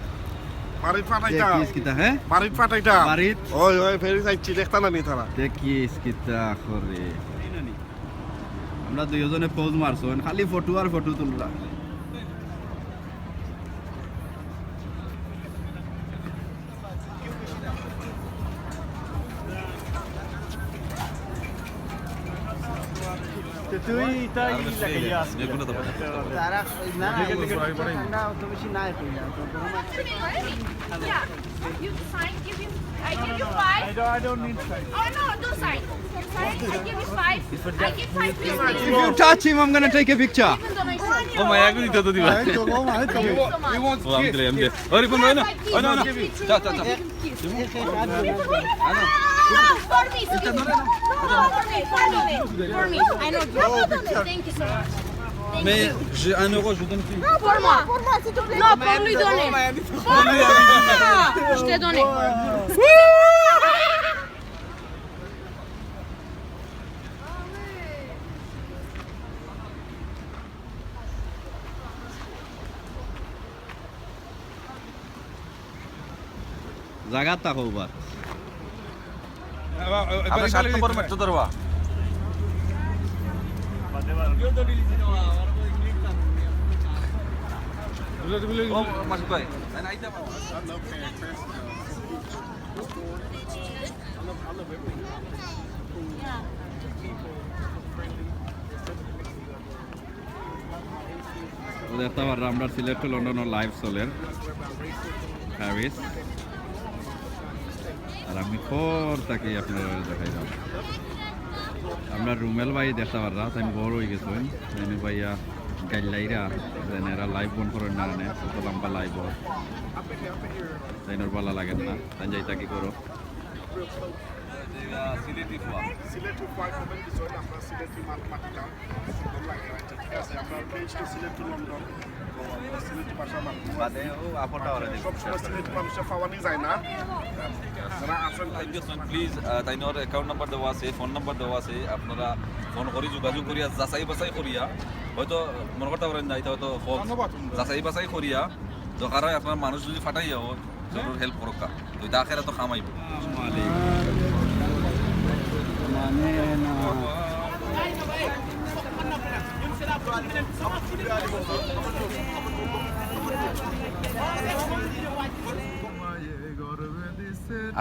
বাড়িত পাঠাইতাম। দেখিস কিতা, হ্যাঁ? বাড়িত পাঠাইতাম। বাড়িত? ওই, ওই, ফেরি যাইছি, দেখতা না নি তারা। দেখিস কিতা করে। আমরা দুইওজনে pose মারছইন, খালি ফটো আর ফটো তুলরা। তো তুই তাই লাগাইয়া আস। তারা না, না, ঠান্ডা অত বেশি নাই কইলা, তো গরম আছে। Yeah. You sign, give him, I give you five. I don't, I don't need sign. Oh no, do sign. Sign, I give you five. I give five, please. If you touch him, I'm gonna take a picture. Even though I said ও মায়া, এখনই তো দিবা। Thank you so much. ও, আমি দিলে, আমি দিলে। ওরে, ফোন হয় না? Five, please. হয় না, হয় না। Give me two. চা, চা, চা। Give him kiss. For me, for me. No, for me, for me. For me. I know. Thank you so much. Mais j'ai un euro, je vous donne plus. Non, pour moi. Pour moi, s'il te plaît. Non, pour lui donner. Pour moi. Je te donne. জাগাত থাকো বা। আমরা সাত নম্বর মেট্রো ধরবা। ও, মাসুদ ভাই, না, না, আইতে পারো। তো দেখতা পাররা, আমরার Sylhet to London-ও live চলের, প্যারিস। আর আমি খর থাকি আপনারারে দেখাইরাম। আমরার রুমেল ভাই দেখতা পাররা, তাইন bore অই গেছইন। তাইন ভাইয়া গাইল্লাইরা, যেন এরা live বন্ধ করইন না, মানে, অত লম্বা live অর। তাইনর ভালা লাগের না, তাইন যাইতা কি করো। সিলেটি ফুয়া। সিলেটি ফুয়া comment দিছইন, আমরা সিলেটি মাত মাতিতাম। সুন্দর লাগে, আচ্ছা, ঠিক আছে, আমরা Paris to Sylhet to London, তো আমরা সিলেটি ভাষা মাতি। বাদে ও আপনটা ওরা দেখি। সব সময় সিলেটি মানুষের পাওয়া নি যায় না। যারা আছেন, thank you so much. Please, আহ, তাইনর account number দেওয়া আছে, phone number দেওয়া আছে, আপনারা phone করি যোগাযোগ করিয়া, যাচাই বাছাই করিয়া, হয়তো মনে করতা পারইন না, ইটা হয়তো false। ধন্যবাদ। যাচাই বাছাই করিয়া, দরকার হয় আপনার মানুষ যদি পাঠাইয়া হয়, জরুর help করউক্কা। তো ইটা আখেরাতো কাম আইবো। মানে না।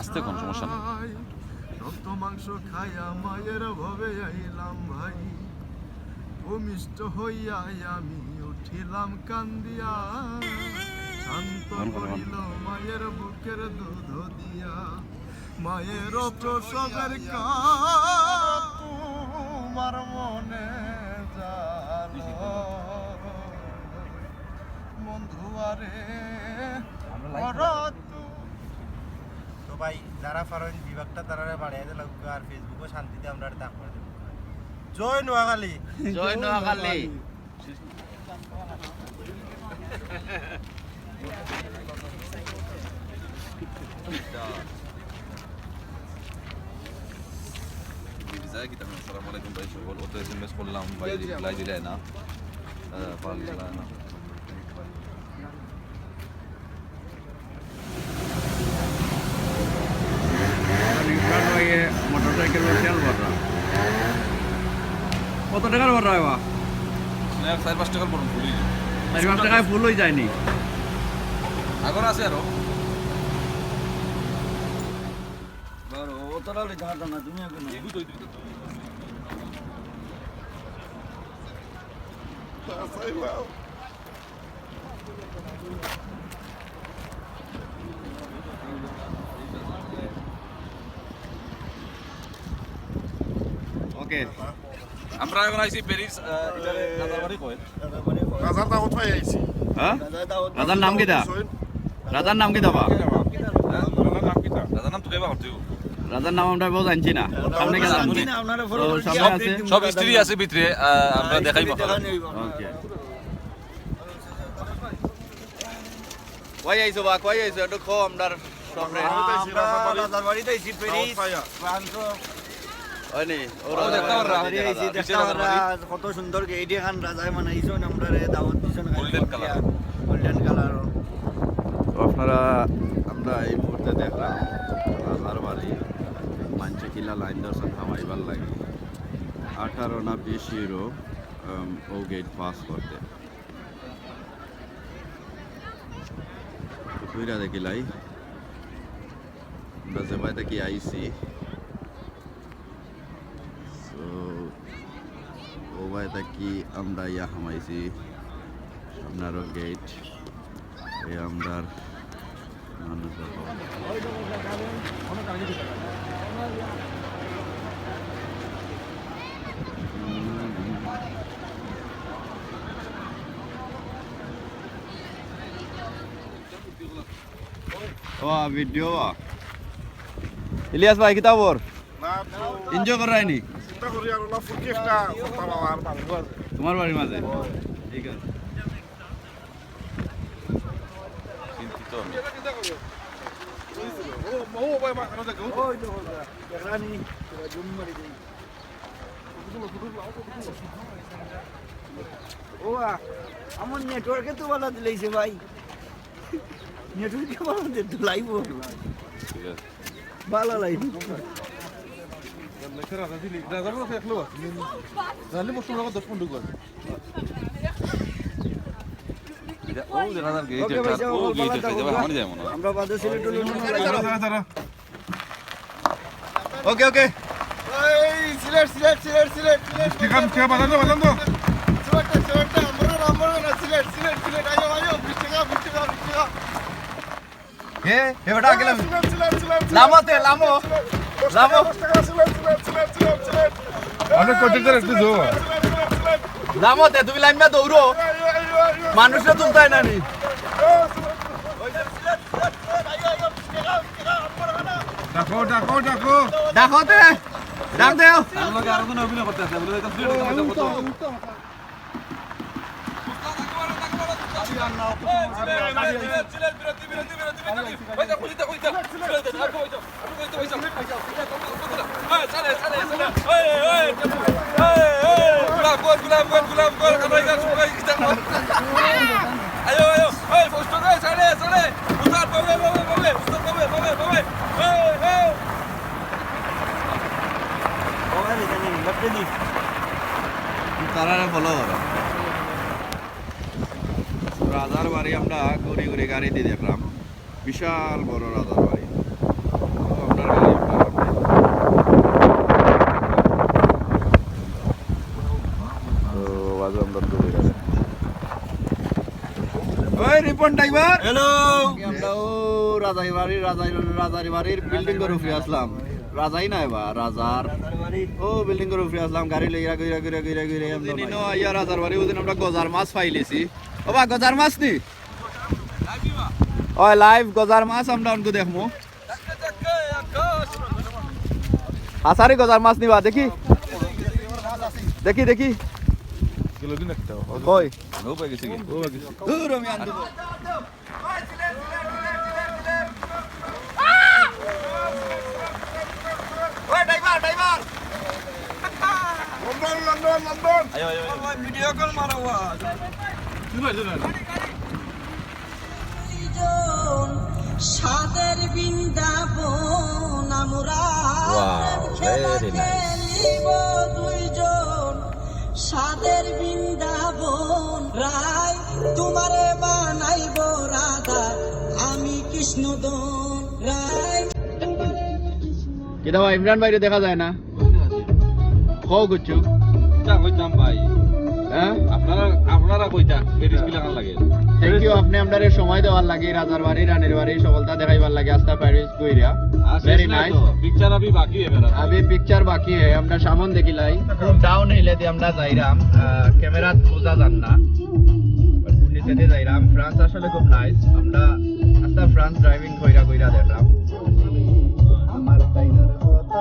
আস্তে কও, সমস্যা নাই। রক্ত মাংস খাইয়া মায়ের ভবে আইলাম ভাই, ভূমিষ্ঠ হইয়া আমি উঠিলাম কান্দিয়া। শান্ত করিল মায়ের বুকের দুধ দিয়া, মায়ের প্রসবের কাল তোমার মনে জালো। বন্ধুয়ারে আমরা live করো। তো ভাই, যারা পারইন বিভাগটা তারারে বাড়াইয়া দিলাউক্কা, আর Facebook-ও শান্তিতে আমরারে থাকবার দেউক্কা। জয় নোয়াখালী। জয় নোয়াখালী। আসসালামু আলাইকুম ভাই সকল। অত এসএমএস করলাম, ভাই রিপ্লাই দিলে না। আহ, পারলে না। রিক্সার লগে মোটরসাইকেলর তেল ভররা। কত টেকার ভররা অইবা? না, চাইর পাঁচ টেকার ভরমু, ফুল অই যায়। চাইর পাঁচ টেকায় ফুল অই যায়নি? আগর আছে আরো। বারো, ও তোরা লই যা, যা না, তুমি এখন। ওকে। আমরা এখন আইছি প্যারিস, আহ, ইটারে রাজার বাড়ি কয়? রাজার দাওয়াত পাই আইছি। হ্যাঁ? রাজার নাম কিতা? রাজার নাম কিতা বা? রাজার নাম তো কেবা করতে হইব। রাজার নাম আমরা বউ জানছি না। সামনে গেলাম। তো সামনে আছে। সব হিস্ট্রি আছে ভিতরে, আহ, আমরা দেখাইব। ওকে। কই আইছো বা, কই আইছো? একটু কও আমরার সবরে। আমরা রাজার বাড়িত আইছি, প্যারিস, ফ্রান্স। অয়নি? ও, রাজার বাড়িত আইছি, দেখতা পাররা, কত সুন্দর গেইট এখান রাজায় বানাইছইন, আমরারে দাওয়াত দিছইন। Golden colour. Golden colour. তো আপনারা, আমরা এই মুহূর্তে দেখরাম রাজার বাড়ি, মানষে কিলা লাইন ধরছইন হামাইবার লাগি। আঠারো না বিশ ইউরো, আম, ও গেইট পাস করতে। ঘুরা দেখিলাই। আমরা যেবায় থাকি আইছি। So, ওবায় থাকি আমরা ইয়া হামাইছি। সামনে আরো গেইট। এই আমরার মানুষ। ও, ভিডিও। ইলিয়াস ভাই, কিতা খবর? না, তো এনজয় কররায়নি? চিন্তা করি আর ওলা ফুরকি একটা করতাম আমার বাড়ির মাঝে। তোমার বাড়ির মাঝে? ঠিক আছে। চিন্তিত আমি। ও, ও, ভাই, মা, কেন দেখো? ওই তো, ওই তো। দেখরানি, তোরা জুম মারি দেই। ও, আ-, আমার নেটওয়ার্কে তো বালা দিলাইছে ভাই। নেটওয়ার্কে বালা দে, তো লাইভ। ঠিক আছে। বালা লাইভ। জানলে বসে দশ পনেরো ঘর। এটা ও দেখা যার গেট ওকে ভাই, একটা, যাও, ও গেট বালা একটা, থাকো, যাবে, বালা। আমার যায় মনে হয়। আমরা বাদে সিলেট হলে মনে হয় দাঁড়া, দাঁড়া, দাঁড়া। ওকে, ওকে। এই সিলেট, সিলেট, সিলেট, সিলেট, সিলেট। বিশ টেকা, বিশ টেকা বাজান তো, বাজান তো। সিলেট, সিলেট, আমরা, আমরা না, সিলেট, সিলেট, সিলেট, আইও, আইও, বিশ টেকা, বিশ টেকা, বিশ টেকা। এ, এ বেটা, আগে লাম। সিলেট, সিলেট, সিলেট, সিলেট। লামো তে, লামো। লামো। দশ টাকা, সিলেট, সিলেট, সিলেট, সিলেট, সিলেট। আরে, কত জোরে একটু জোর। সিলেট, সিলেট, সিলেট, সিলেট। লামো তে, তুমি লাইন না দৌড়ো। আইও, আইও, আইও। মানুষরে তুলতায় না নি। ডাকো, ডাকো, ডাকো। ডাকো তে। ডাক দেও। আমার লগে আরো জন অভিনয় করতে আছে, বলে, এটা সিলেট, এটা কত? তারারে ফলো করো। রাজার বাড়ি আমরা ঘুরি ঘুরি গাড়ি দি দেখলাম, বিশাল বড় রাজার বাড়ি। তো আপনার গাড়ি আপনার সামনে। তো আজ আমরা ঘুরি গাড়ি। ওই রিপন ড্রাইভার। হ্যালো। আমরা ও রাজার বাড়ি, রাজার, রাজার বাড়ির বিল্ডিং এর উপরে আসলাম। রাজাই নাই বা, রাজার। ও বিল্ডিং এর উপরে আসলাম, গাড়ি লইয়া ঘুরে, ঘুরে, ঘুরে, ঘুরে আমরা ওদিন ইনো আইয়া রাজার বাড়ি, ওদিন আমরা গজার মাছ পাইলিছি। ও বা, গজার মাছ নি? ওই লাইভ গজার মাছ আমরা অনকু দেখমু। হাছারি গজার মাছ নিবা, দেখি। দেখি, দেখি। গেল দিন একটা। কই? ও ভাই গেছে কি? ও ভাই গেছে। দূর আমি আনতে পারবো। ওই driver, driver. London, London, London. আয়ো, আয়ো, আয়ো। ভাই, ভিডিও কল মারো, আওয়াজ। শুনো, শুনো। দুইজন স্বাদের বৃন্দাবন আমরা। Wow, প্রেম খেলা very nice. খেলিব দুইজন স্বাদের বৃন্দাবন। রায় তোমারে বানাইব রাধা, আমি কৃষ্ণধন। রায় তোমারে কৃষ্ণ। কিতা বা ইমরান ভাইরে দেখা যায় না? কও কিছু। কিতা কইতাম ভাই? হ্যাঁ? আপনারা, আপনারা কইতা, প্যারিস কিলাখান লাগে? Thank you, আপনে আমরারে সময় দেওয়ার লাগি, রাজার বাড়ি, রানীর বাড়ি, সকলতা দেখাইবার লাগি, আস্তা প্যারিস ঘুরিয়া। আর শেষ Very নাই nice. তো, পিকচার আভি বাকি হ্যায় মেরা। আভি পিকচার বাকি হ্যায়, আমরা সামন দেখিলাই। খুব ডাউন হিলেদি আমরা যাইরাম, আহ, ক্যামেরাত বুঝা যার না। But নিচেদি যাইরাম, ফ্রান্স আসলে খুব নাইস। আমরা আস্তা ফ্রান্স ড্রাইভিং কইরা কইরা দেখলাম। আমার তাইনর কথা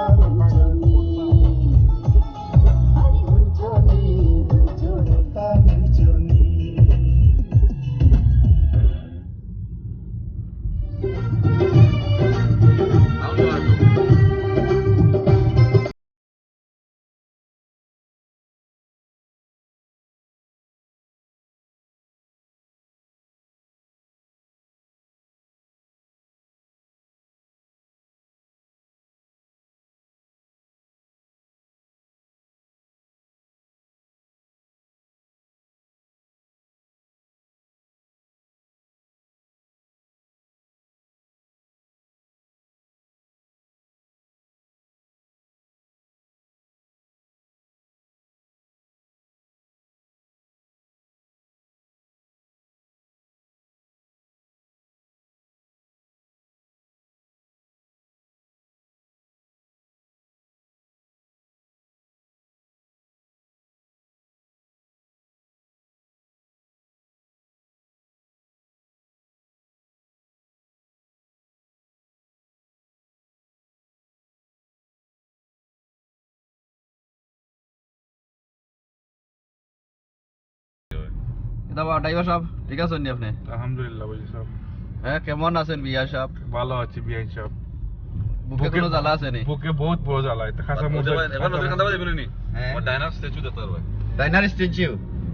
কিতা বা ড্রাইভার সাব, ঠিক আছইন নি আপনে? আলহামদুলিল্লাহ ভাই সাব। হ্যাঁ, কেমন আছইন বিআই সাব? ভালো আছি বিআই সাব। বুকে বুকে, কোনো জ্বালা আছে নি? বুকে বহুত বড় জ্বালা, এটা খাসা মজা। এবার নদীর কান্দা বাজে বলিনি? হ্যাঁ। আমার ডায়নার স্ট্যাচু দেখতে পারবে। ডায়নার স্ট্যাচু?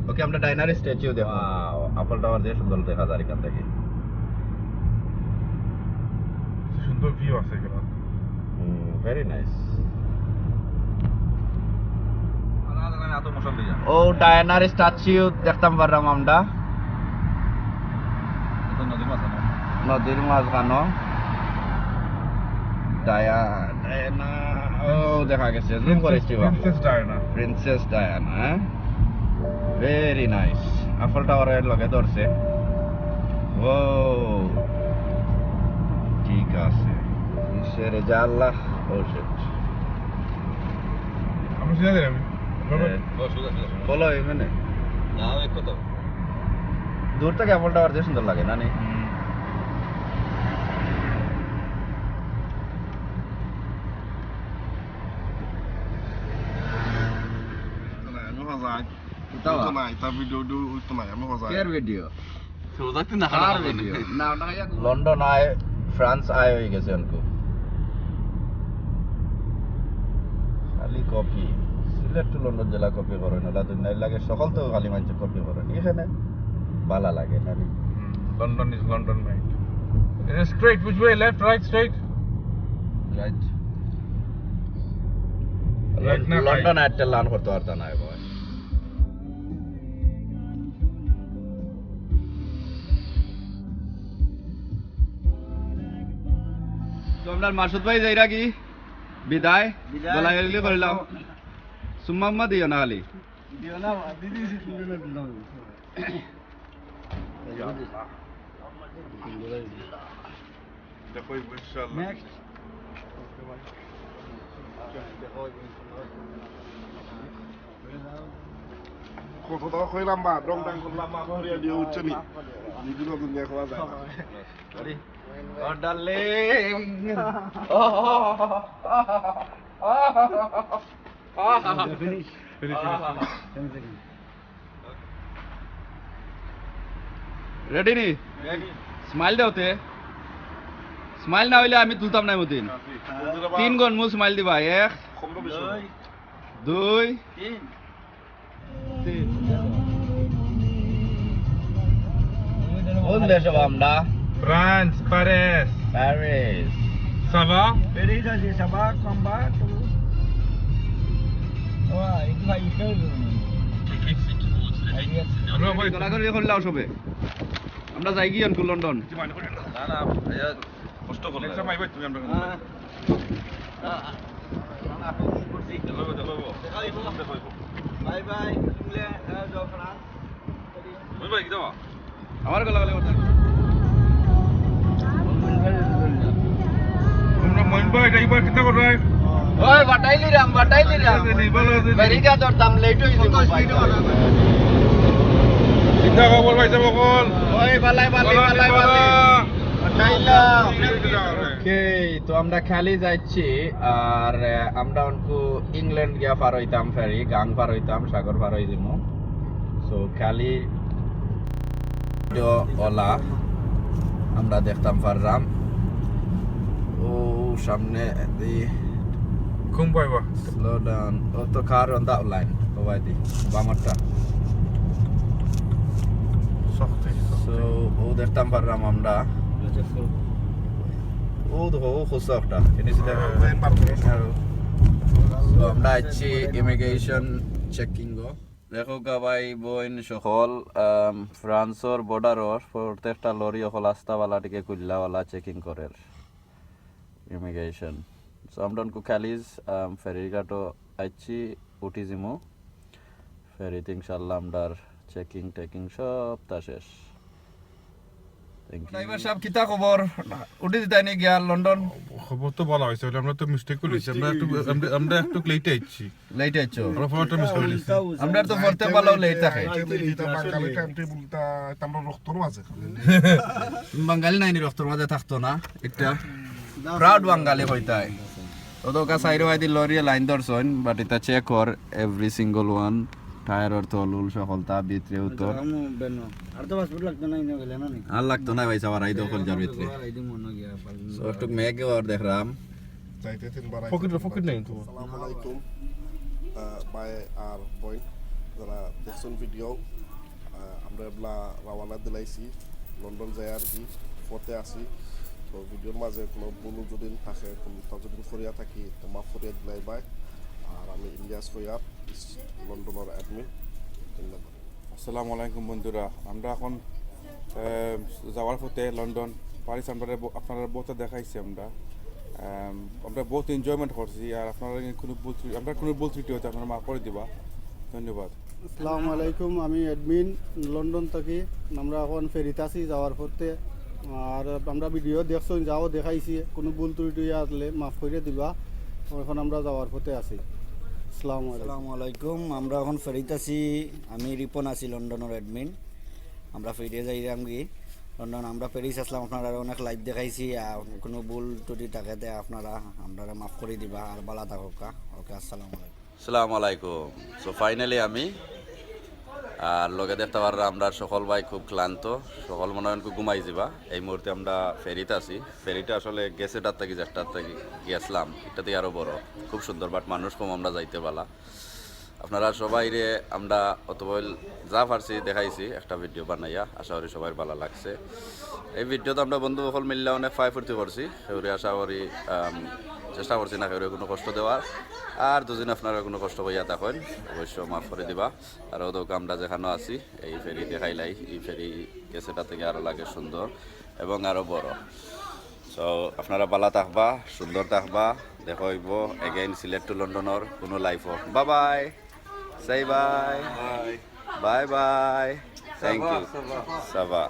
ওকে, আমরা ডায়নার স্ট্যাচু দেখো। ওয়াও, আফল টাওয়ার যে সুন্দর দেখা যায় এখান থেকে। সুন্দর ভিউ আছে এখানে। হুম, very nice। ও ডায়ানার স্ট্যাচু দেখতাম পারলাম আমরা। নদীর মাঝখানো। ডায়া-, ডায়ানা, ও দেখা গেছে, জুম করেছি বা। Princess Diana. প্রিন্সেস ডায়ানা, হ্যাঁ? Very nice. আফল টাওয়ারের লগে ধরছে। ও, ঠিক আছে। ইশে রেজা আল্লাহ। Oh shit. আমরা সিধা যাই আমি। হ্যাঁ। ও, সোজা, সোজা, সোজা। বলো, এই মানে? না, এক কথা। দূর থেকে আফল টাওয়ার যে সুন্দর লাগে, না নি? হুম। আমি মজা। উঠতো না, এটা ভিডিও, ভিডিও উঠতো না, আমি মজা। Care video. সোজা তো না, কার না, না। ভিডিও? না, না, ইয়া, লন্ডন আয়, ফ্রান্স আয় হয়ে গেছে অনকু। খালি কফি। সিলেট to লন্ডন জেলা কফি করে না, দুনিয়ার লাগে সকল তো খালি মানষে কফি করে। এখানে ভালা লাগে না নি? হুম, London is London, mate. Is it straight? Which way? Left, right, straight? Right. Right না, লন্ডন right? একটা লান করতে পারতা না এবার। তো আমরা মাসুদ ভাই যাইরা কি বিদায়? বিদায়। গলা গলি করিলাম। সুম্মা উম্মা দিও না খালি। দিও না, দিদি, দিদি। দেখো, ইনশাআল্লাহ। Next. কত টাকা কইলাম বা, ডং ডাং করলাম, মাফ করিয়া দিও, বুঝছো নি? নিজেরও দুনিয়া খোলা যায় না। Ready? Oh, darling. Oh, oh, oh, oh, oh, oh, oh. Finish. Ready নি? স্মাইল দেও তে। স্মাইল না অইলে আমি তুলতাম নায় মতিন। তিন গণ মু স্মাইল দিবা। এক, দুই, তিন। কোন দেশো আমরা? France, Paris. প্যারিস। সাবা? প্যারিস আছে, সাবা, কম্বা, তো। ওয়া, একটু ভাই, ইসে হইলো না। আমরা ভাই গলাগলি করলাও সবে। আমরা যাইগি অনকু লন্ডন। না, না, ভাইয়া, কষ্ট করলে। বাই বাই, শুনলে, আহ, যাও ফ্রান্স। আমার গলাগলি করতে। তোমরা মইন ভাই, ড্রাইভার কিতা করবে? ওই, বাটাইলি রাম, বাটাইলি রাম। ভালো আছে নি? ফেরিটা ধরতাম, লেট হইছে। কিতা খবর ভাই সাহেব অকল? ওই, বালাই, বালাই, বালাই, বালাই। বালা। বাটাইলাম। ওকে, তো আমরা খালি যাইছি, আর, আহ, আমরা অনকু ইংল্যান্ড গিয়া পার হইতাম, ফেরি, গাং পার হইতাম, সাগর পার হই দিমু। So, খালি ওলা আমরা দেখতাম পাররাম। ও সামনে দি ঘুম পাইবা। Slow down. ও তো car on that line. ও ভাই দি, বামারটা। শক্তি, শক্তি। So, ও দেখতাম পাররাম আমরা। ও দেখো, ও খুঁজছে একটা। এনে সিধা। হ্যাঁ, হ্যাঁ, হ্যাঁ। তো আমরা আইছি ইমিগ্রেশন চেকিং গো। দেখো গা ভাই, বইন সকল, আম, ফ্রান্সর বর্ডারর প্রত্যেকটা লরি অকল আস্তা বালা টিকে খুললা বালা চেকিং করের ইমিগ্রেশন। So, আমরা অনকু খালিজ, আম, ফেরিঘাটো আইছি, উঠি যিমু। ফেরিত ইনশাআল্লাহ আমরার চেকিং টেকিং সবটা শেষ। Thank you. ড্রাইভার সাহেব, কিতা খবর? উঠি দিতাইনি গিয়া লন্ডন? খবর তো বালা হইছে, আমরা তো মিস্টেক করি, আমরা একটু, আমরা, আমরা একটু লেটে আইছি। লেটে আইছো? আমরা ফ্লাইটটা মিস করি দিছি। আমরা তো পড়তে বালাও লেট থাকে। বাঙালি টাইম টেবিলটা, এটা আমরা রক্তর মাঝে। বাঙালি নাইনি রক্তর মাঝে থাকতো না, একটা প্রাউড বাঙালি হইতাই। ও তো ওকা সাইডে ওয়াইদি লরিয়ে লাইন ধরছইন, but এটা চেক কর every single one, টায়ারর তলুল সকলতা ভিতরে উত্তর। আর তো পাসপোর্ট লাগতো না, ইনো গেলে না নি? আর লাগতো না ভাই, সবার আইডি দখল যার ভিতরে। So, একটু মেঘ আর দেখলাম। যাইতে তিনবার আইছি। পকেটে, পকেট নাই তো। আসসালামু আলাইকুম, আহ, ভাই আর বইন, যারা দেখছইন ভিডিও, আহ, আমরা এবলা রওয়ানা দিলাইছি, লন্ডন যাই আর কি, পথে আছি। তো ভিডিওর মাঝে কোনো ভুল যদি থাকে, কোনো তা যদি করিয়া থাকি, তো মাফ করিয়া দিলাই ভাই। আর আমি ইলিয়াস কইয়ার, ইস-, লন্ডনর অ্যাডমিন। ধন্যবাদ। আসসালামু আলাইকুম বন্ধুরা, আমরা এখন, আহ, যাওয়ার পথে লন্ডন, প্যারিস। আমরা ব-, আপনারা বহুত দেখাইছি আমরা। আম, আমরা বহুত এনজয়মেন্ট করছি, আর আপনারা কোনো ভুল ত্রুটি, আমরা কোনো ভুল ত্রুটি হইতে আপনারা মাফ করে দিবা। ধন্যবাদ। আসসালামু আলাইকুম, আমি অ্যাডমিন লন্ডন থাকি। আমরা এখন ফেরিত আছি যাওয়ার পথে, আর আমরা ভিডিও দেখছইন, যাও দেখাইছি, কোনো ভুল ত্রুটি আসলে মাফ করে দিবা। এখন আমরা যাওয়ার পথে আছি। আসসালামু আলাইকুম। আসসালামু আলাইকুম, আমরা এখন ফেরিত আছি। আমি রিপন আছি, লন্ডনর অ্যাডমিন। আমরা ফেরিয়ে যাইরাম কি লন্ডন। আমরা প্যারিস আসলাম, আপনারা অনেক লাইভ দেখাইছি। আর কোনো ভুল ত্রুটি থাকে তে আপনারা আপনারা মাফ করে দিবা, আর বালা থাকউক্কা। ওকে, আসসালামু আলাইকুম। আসসালামু আলাইকুম। So, finally আমি আর লগে দেখতে পাররা আমরা সকল ভাই খুব ক্লান্ত, সকল মনে হয় খুব ঘুমাই যাবা। এই মুহূর্তে আমরা ফেরিত আছি। ফেরিটা আসলে গেছে ডার থাকি, যেটার থাকি গেছিলাম, এটা থেকে আরো বড়, খুব সুন্দর, but মানুষ কম, আমরা যাইতে বালা। আপনারা সবাইরে আমরা অতবল যা পারছি দেখাইছি একটা ভিডিও বানাইয়া, আশা করি সবার বালা লাগছে। এই ভিডিওত আমরা বন্ধু সকল মিললে অনেক ফাই ফুর্তি করছি, সেগুলি আশা করি, আম, চেষ্টা করছি না কেউরে কোনো কষ্ট দেওয়ার। আর যদি আপনারা কোনো কষ্ট পাইয়া থাকইন, অবশ্য মাফ করে দিবা। আর ওদক আমরা যেখানো আছি, এই ফেরি দেখাইলাই, এই ফেরি গেছে, এটা থেকে আরো লাগে সুন্দর এবং আরো বড়। So, আপনারা বালা থাকবা, সুন্দর থাকবা, দেখা হইব again সিলেট to লন্ডনর কোনো লাইভও। Bye bye, say bye, bye bye, thank you, Saba.